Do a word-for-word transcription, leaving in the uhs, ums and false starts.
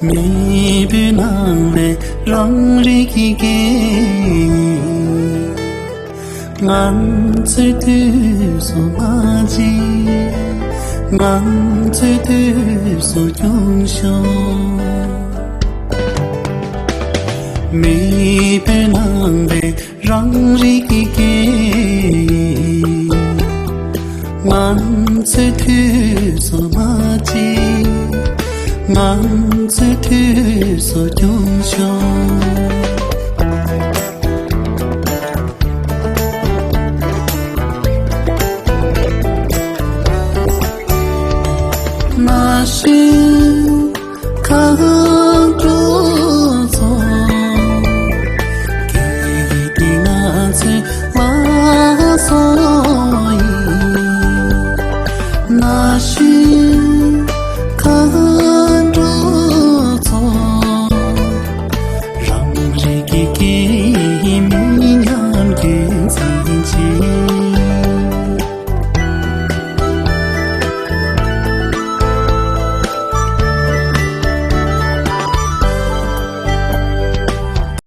མེས་པོའི་ནང་པའི་རང་རིགས་ཀྱི་སྐད་ཡིག་ང་ཚོའི་དུས་སུ་མ་བརྗེད། ང་ཚོའི་དུས་སུ་སྐྱོང་ཤོག་མེས་པོའི་ནང་པའི་རང་རིགས་ཀྱི་སྐད་ཡིག་ང་ཚོའི་དུས་སུ་མ་བརྗེད། ང་ཚོའི་དུས་སུ་སྐྱོང་ཤོག་ན་ཤི་ཁ་དྲོ་ཚོ། སྐད་ཡིག་འདི་ང་ཚོའི་